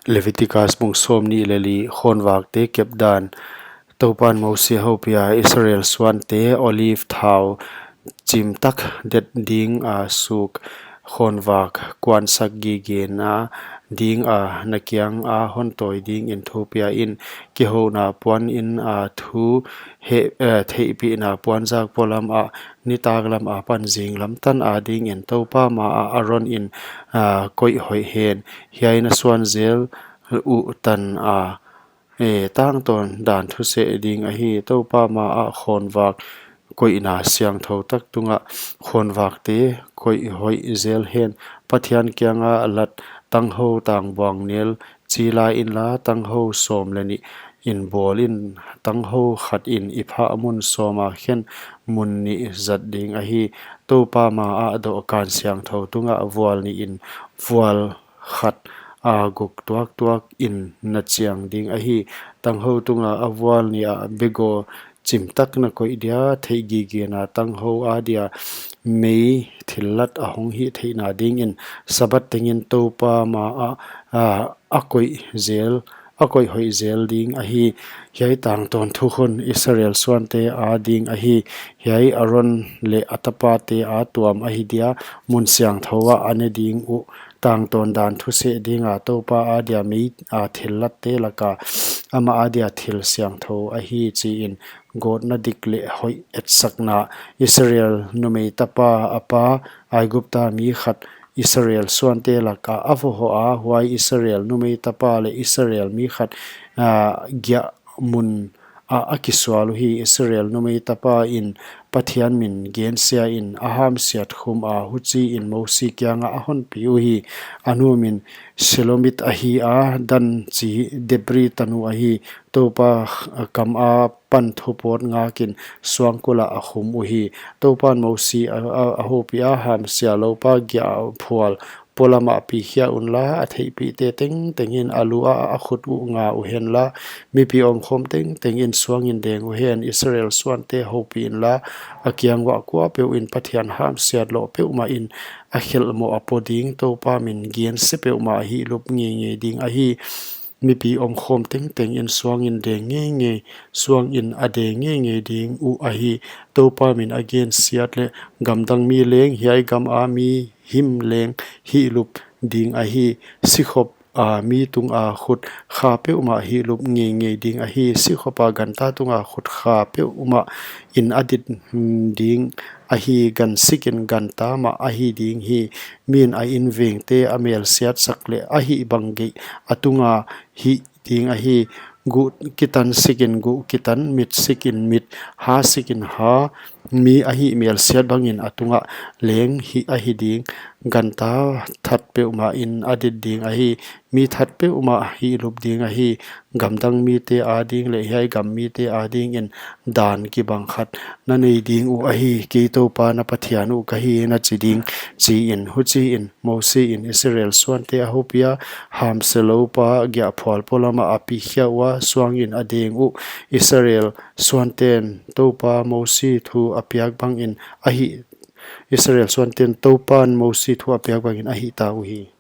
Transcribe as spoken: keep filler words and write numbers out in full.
Leviticus bung sawmnih leh li. Khawnvakte kepdan. Toupan Mosi a houpiha, Israel suante olive thau chimtak det ding a suk khawnvak kuansak gigena dinga na kianga hon tawi dingin thupia in. Kihouna puanin a thu he, eh, theihpihna puanzak polam ah nitaklam apan zinglam tan adingin Toupa maah Aron in, ah, koih hoih hen. Hiai na suan zel uh tan a, eh, tangtawn dan thuseh ding ahi. Toupa maah khawnvak koihna siangthou tak tungah khawnvakte koih hoih zel hen. Pathian kianga lat, tanghou tangbuang nel chi la inla, tanghou sawm leh nih in bawl in, tanghou khat in i phah mun sawma khen mun nih zat ding ahi. Toupa maah dohkan siangthou tungah vual nih in vual khat a guk tuaktuak in na chiang ding ahi. Tanghou tunga a vual nih ah begaw chimtak na koih dia, theih gigena tanghou adia mei thillat a hong hih theihna dingin Sabbath tengin Toupa maah, a, a koih zel, a koih hoih zel ding ahi. Hiai tangtawn thukhun Israel suante ading ahi. Hiai Aron leh a tapate a tuam ahi dia, mun siangthou ah a ne ding uh tangtawn dan thuseh dinga Toupa adia mei a thillatte laka amah adia thil siangthou ahi, chiin gawtna dik leh hoih etsakna. Israel numei tapa a pa Aigupta mi khat Israel suante laka a vohoh a, huai Israel numei tapa leh Israel mi khat, ah, giah mun ah a kisual uhi. Israel numei tapa in Pathian min gensia in a hamsiat khum a, huchiin Mosi kianga a honpi uhi. A nu min Selomit ahi a, Dan chi Dibri tanu ahi. Toupa kam apan thupawt ngakin suangkul ah a khum uhi. Toupan Mosi a, a, a houpiha, hamsia loupa giahphual polam ah pikhia unla, a theihpihte tengtengin a lu ah a khut uh nga uhenla, mipi omkhawm tengtengin suangin deng uhen. Israel suante houpi inla, a kiang uah kuapeuh in Pathian hamsiat loh peuhmah in a khelh moh a po ding, Toupa min gense peuhmah hihlup ngeingei ding ahi. Mipi omkhawm tengtengin suangin deng ngeingei, suangin a deng ngeingei ding uh ahi. Toupa min a gensiat leh gamdang mi leng hiai gama mi himhim leng hihlup ding ahi. Sikhop a mi tunga khut kha peuhmah hihlup ngeingei ding ahi. Sikhopa ganta tunga khut kha peuhmah in a dit ding ahi. Gan sikin ganta mah ahi ding hi. Min a invengte a melsiatsak leh a hihbang geih a tunga hih ding ahi. Guh kitan sikin guh kitan, mit sikin mit, ha sikin ha, mi a hih melsiat bangin a tungah leng hih ahi ding. Ganta that peuhmah in a dit ding ahi. Mi that peuhmah hihlup ding ahi. Gamdang mite ading leh hiai gam mite adingin dan kibang khat na nei ding uh ahi. Kei Toupa na Pathian uh ka hi, na chi ding, chiin. Huchiin Mosi in Israel suante a houpiha, hamsia loupa giahphual polam ah a pikhia ua, suangin a deng uh. Israel suanten Toupa Mosi thu a piak bangin a hih, Israel suanten Toupan Mosi thu a piak bangin a hihta uhi.